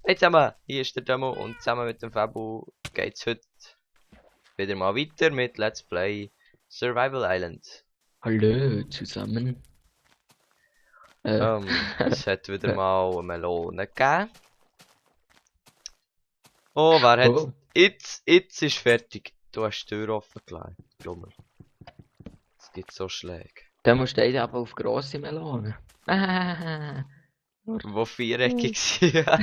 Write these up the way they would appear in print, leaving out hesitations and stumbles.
Hey zusammen, hier ist der Demo und zusammen mit dem Fabu geht's heute wieder mal weiter mit Let's Play Survival Island. Hallo zusammen. Es hat wieder mal eine Melone gegeben. Oh, wer hat... Oh, Jetzt ist fertig. Du hast die Tür offen gelassen. Glaub mir. Es gibt so Schläge. da musst du aber auf grosse Melonen. Wo viereckig sind. Ja.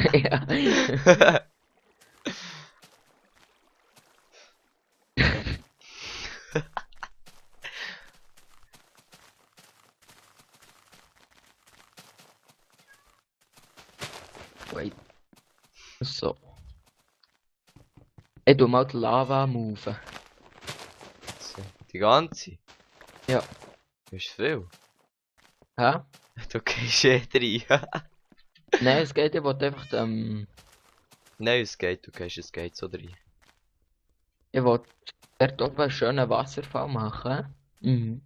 Wait. So. Ich tu mal die Lava moven. Die ganze? Ja. Das ist viel. Hä? Du gehst eh rein. Nein, es geht, ich wollte einfach, Nein, es geht, du gehst es geht so rein. ich wollte dort oben einen schönen Wasserfall machen. Mhm.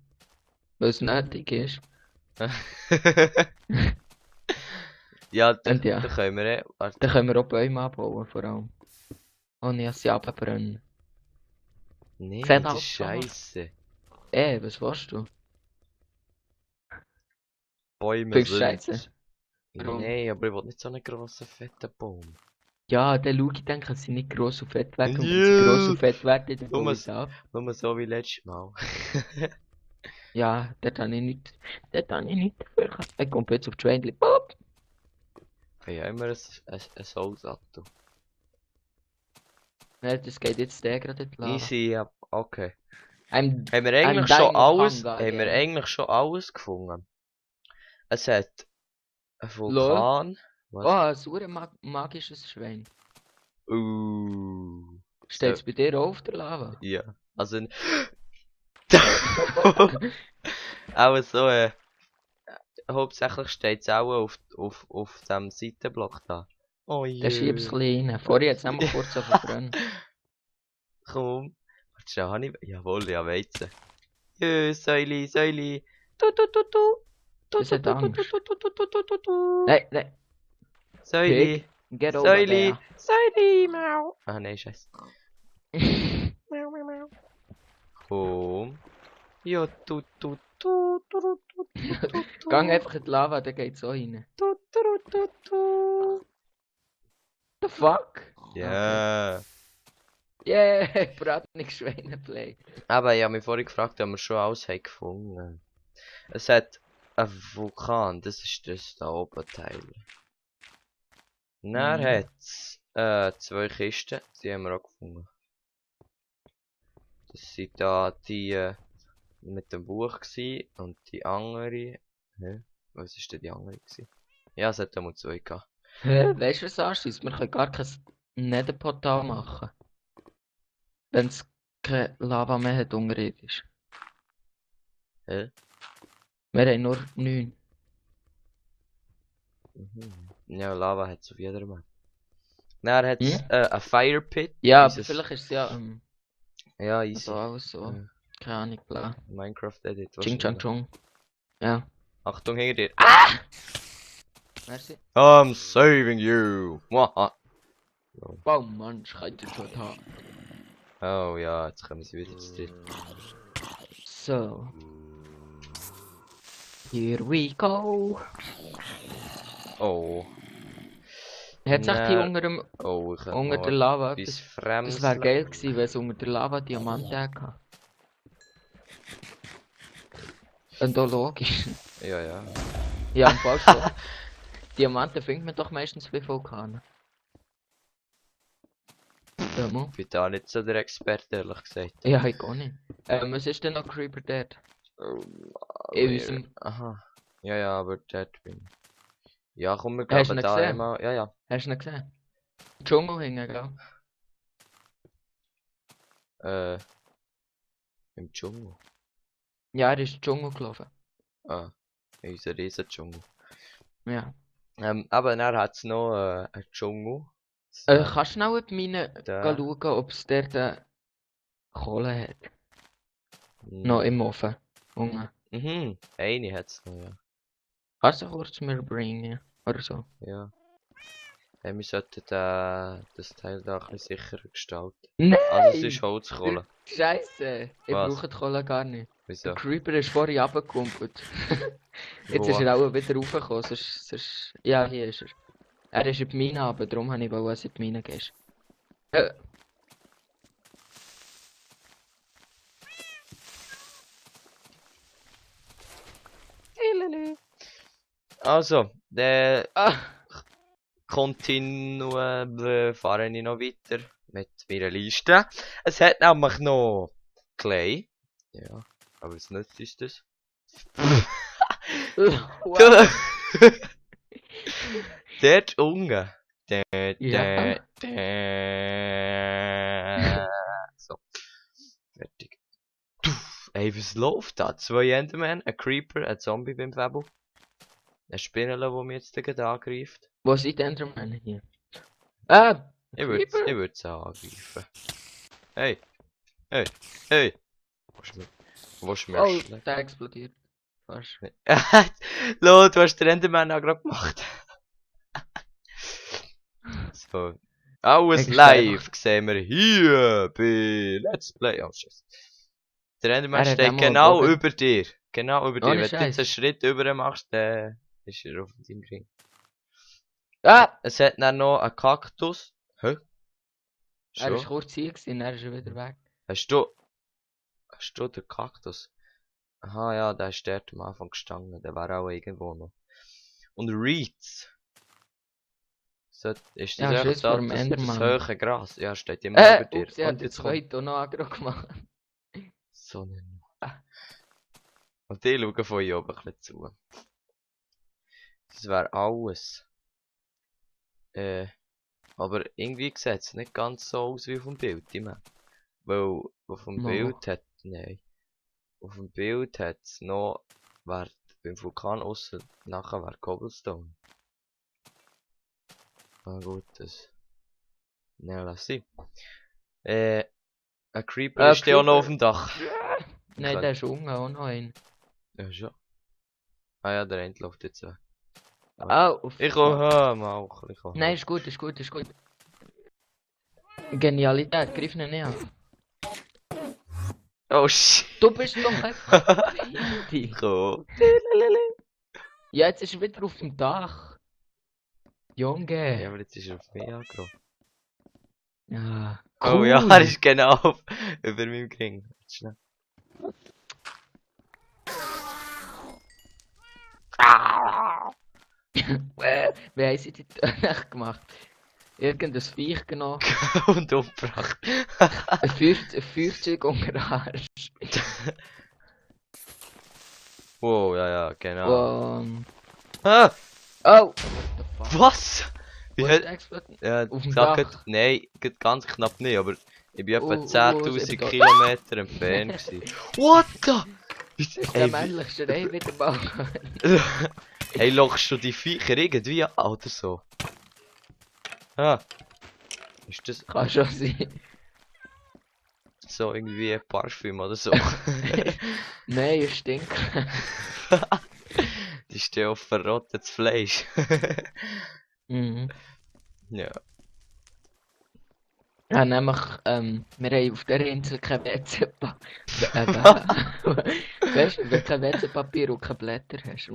Weil es nötig ist. Ja, Und da ja, können wir eh... Warte. dann können wir auch Bäume abbauen, vor allem. Ohne dass sie runterbrennen. Nee, Sieht das halt ist so aus. scheisse. Was willst du? Bäume Findest du sind... scheiße? Warum? Nee, aber ich will nicht so einen grossen, fetten Baum. Ja, dann schau, ich denke, dass sie nicht gross und fett werden. Und wenn sie gross Ja, und fett werden, dann nur, baue ich es ab. nur so wie letztes Mal. Ja, dort habe ich nicht. Dort habe ich nicht dafür gehabt. Ich komme jetzt auf die Schweinchen. Pop! Ich habe ja immer ein Soulsattel. Nein, das geht jetzt der gerade in die Lava. Easy, ja, okay. I'm Haben wir I'm eigentlich schon dying of alles, hunger, haben wir yeah. eigentlich schon alles gefunden? Es hat einen Lol. Vulkan. Oh, Was? ein magisches Schwein. So, Steht's bei dir auch auf der Lava? ja. Also, auch so, hauptsächlich steht es auch auf dem Seitenblock da. Oh Der schiebt's je. ein bisschen rein. Vorher hat's einmal kurz so verbrannt. Komm. Warte schon, habe ich... Jawohl, ja, Weizen. Jö, Säuli, Säuli. Tu, tu, tu, tu. Tu, Das tu, hat tu, tu, tu, Angst. tu, tu, tu, tu, tu, tu, tu. Nein, nein. Säuli. Pig, get over Säuli. there. Säuli, mau. Ah, nein, scheiße. Mau, mau, mau. Komm. Ja, tu, tu, tu, tu, tu, tu, tu, tu. Gang einfach in die Lava, dann geht's auch rein. Tu, tu, tu, tu. The fuck? Ja. Yeah, bratenig Schweineplay. Aber ich habe mich vorhin gefragt, ob wir schon alles haben gefunden. Es hat einen Vulkan, das ist das da oben Teil. Dann hat es zwei Kisten, die haben wir auch gefunden. Das sind da die mit dem Buch gsi und die andere. Hä? Was ist denn die andere gsi? Ja, es hat einmal zwei gehabt. Hä? Weißt du was anschließt? Wir können gar kein Netherportal machen. Wenn es keine Lava mehr hat unterirdisch. Hä? Wir haben nur 9. Mhm. Ja, Lava hat es auf jeder Map. Dann hat es ein Fire Pit. Ja, aber dieses- vielleicht ist es ja Ja, easy. also alles so. Ja. Keine Ahnung, bla. Minecraft Edit. Ching Chang Chung. Ja. Achtung hinter dir. Merci. I'm saving you. Mwaha. Baummann, schreit der tot haben. Oh ja, jetzt kommen sie wieder zu dir. So. Here we go. Oh. Hat es echt hier Nee. Oh, ich unter der habe Lava etwas etwas? Fremdes. Das wäre geil gewesen, wenn es unter der Lava Diamanten hätte. Und auch logisch. Ja, ja. Ja, im Fall schon. Diamanten findet man doch meistens bei Vulkanen. Ich bin da nicht so der Experte, ehrlich gesagt. Ja, ich auch nicht. Was ist denn noch Creeper dort? Oh, In unserem... Aha. Ja, ja, aber dort bin ich. Ja, komm, wir Hast du graben ihn da gesehen? einmal. Ja, ja. Hast du ihn gesehen? Dschungel hingen, gell? Im Dschungel. Ja, er ist in den Dschungel gelaufen. Ah, in unserem Riesendschungel. Ja. Aber dann hat es noch einen Dschungel. Kannst du schnell in die Mine Da. schauen, ob es dort Kohle hat? Noch im Ofen. Unten. Mhm, eine hat es noch, ja. Kannst du kurz mir bringen? Oder so. Ja. Wir sollten das Teil da ein bisschen sicherer gestalten. Nein! Also es ist Holzkohle. Scheiße! Ich Was? brauche die Kohle gar nicht. Wieso? Der Creeper ist vorhin runtergekumpelt. Jetzt Wo? ist er auch wieder raufgekommen, sonst... Ja, hier ist er. Er ist in die Mine runter, darum habe ich wollen, dass du in die Mine gehst. Also, der Ah! fahre ich noch weiter mit meiner Liste. Es hat nämlich noch Clay. Ja, aber was nützt uns das? Wow. Dort unten. Ja. So. Fertig. Ey, was läuft da? 2 Endermen, ein Creeper, ein Zombie beim Fabel. Ein Spinnele, der mich jetzt gerade angreift. Wo sind die Endermen hier? Ah! Ich Creeper. würde es angreifen. Hey! Hey! Hey! Willst du mir Oh, schlecht? der explodiert. Fast. Lo, du hast den Enderman auch gerade gemacht. So. Alles Ich live sehen wir hier bei Let's Play. Oh, Scheiße. Der Enderman Er hat steht einmal genau oben- über dir. Genau über dir. Ohne Wenn du jetzt einen Scheiß. Schritt über machst, dann ist er auf deinem Ring. Ah! Es hat dann noch einen Kaktus. Hä? Er war Schon? kurz hier gewesen, er ist schon wieder weg. Hast du den Kaktus? Aha, ja, der ist dort am Anfang gestanden. Der war auch irgendwo noch. Und Reeds. So, ist das Ja, echt Schiss da, vor dem das Enderman. hohe Gras? Ja, steht immer über dir. Ups, er hat Und den jetzt kommt zweiten auch noch aggro gemacht. so ein... Und die schauen von hier oben ein bisschen zu. Das wäre alles. Aber irgendwie sieht es nicht ganz so aus wie auf dem Bild, ich meine. Weil auf dem Mal. Bild hat... Nein. Auf dem Bild hat es noch... Wär beim Vulkan aussen nachher wäre Cobblestone. Ah gut, das... Nein, lass sie. Ein Creeper ist ja auch noch auf dem Dach. Nein, der ist unten auch noch ein. Ja, schon. Ah ja, der End läuft jetzt weg. Au! Ich komme, mal, ich komme. Nein, ist gut. Genialität, greif ihn nicht an. Oh shit. Du bist doch einfach behindert. Komm. Ja, jetzt ist er wieder auf dem Dach. Ja, Junge. aber jetzt ist er auf mich angekommen. Ja. Oh ja, er ist genau über meinem Ring. Schnell. Wie haben sie die Töne gemacht? Irgendein Viech genommen, Und umgebracht. ein Feuerzeug unter den Arsch. Wow, ja, genau. Ah. Ah, Oh! What the fuck? was? Wie Wo ist hat... der explodiert? Ja, Auf dem sag Dach. grad- nein, grad ganz knapp nicht, aber ich bin etwa Oh, 10.000 eben da. Kilometer entfernt gewesen. What the? Das ist Ey, der männlichste Reh wieder mal. hey, lockst du die Viecher irgendwie an oder so? Ah. Ist das Kann schon sein. so irgendwie ein Parfüm oder so? Nein, es stinkt. Die steht auf verrottetes Fleisch. Mhm. Ja. Ja, nämlich, wir haben auf der Insel kein WC-Papier. Weißt du, wenn du kein WC-Papier und keine Blätter hast.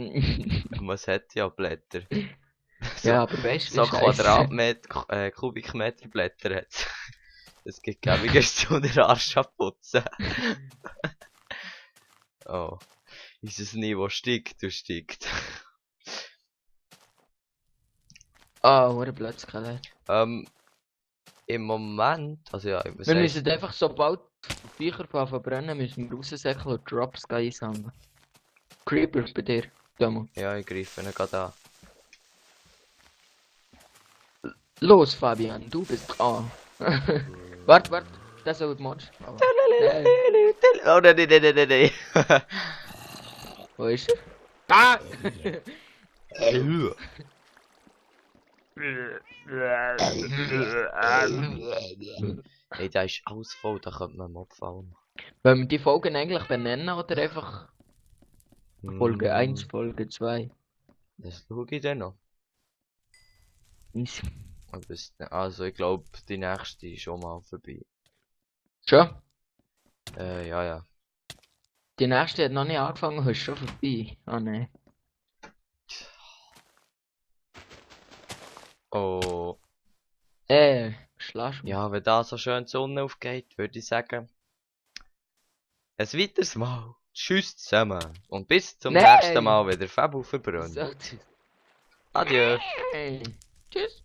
Was hat ja Blätter? Ja, aber weißt du, So wie scheisse. Quadratmeter, Kubikmeter Blätter hat. Es gibt gäbiger zu der Arsch abputzen. Oh. Unser Niveau steigt und steigt. Ah, oh, blöd Skelett. Im Moment, also ja, was Wir heisst- müssen einfach, sobald die Viecher verbrennen, müssen wir raussäckeln und Drops einsammeln. Creeper bei dir, Demo. Ja, ich greife ihn gerade an. Los, Fabian, du bist dran. Warte, das soll Mod. Oh. Oh nein. Wo ist er? Ah! Ey, da ist alles voll, da könnte man Mob fallen. Wollen wir die Folgen eigentlich benennen oder einfach Folge 1, Folge 2? Das schaue ich dann noch. Easy. Ich wüsste nicht. Also, ich glaube, die nächste ist schon mal vorbei. Schon? Ja. Die nächste hat noch nicht angefangen, ist schon vorbei. Ah nein. Oh. Schlägst mich. Ja, wenn da so schön die Sonne aufgeht, würde ich sagen, ein weiteres Mal. Tschüss zusammen. Und bis zum Nein! nächsten Mal wieder. Fabu verbrannt. So, tschüss. Adieu. Tschüss.